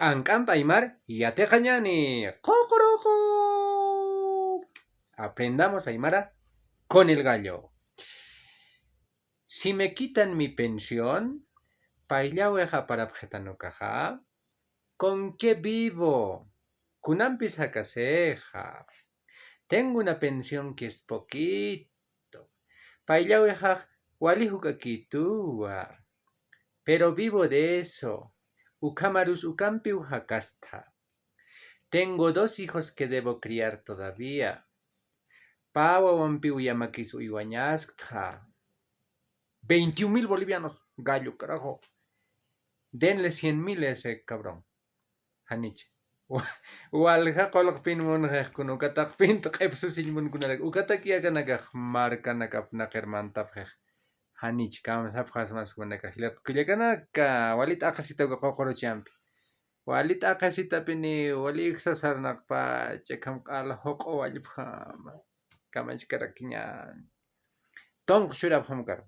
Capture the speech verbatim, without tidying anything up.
Ank'amp aymar yatiqañani. Ququruqu. Aprendamos aymara con el gallo. Si me quitan mi pensión, payllawixa aparapxitan ukaxa. ¿Con qué vivo? Kunampis jakasixa. Tengo una pensión que es poquito. Payllawixax wali juk'akituwa. Pero vivo de eso. Ukhamarus ukampiw jakastha. Tengo dos hijos que debo criar todavía. Pä wawampiw yamakis uywañasktxa. Veintiún mil bolivianos, gallo, carajo. Denle cien mil a ese cabrón. Janich. Wa-, walja qullqpin munxix kun ukataqpint q'ipsusiñ munkunarak. Ukatak yakanakax markanakap naqir mantapxix. Janich, kamsapxasmas kunaka. Jilat kullakanaka, walit aqasita uka ququruchampi. Walit aqasitapini, wali iksasarnaqpa, ch'akham q'al juq'u wallpxama. Kamachkarakiñan. Tunq churapxamkar.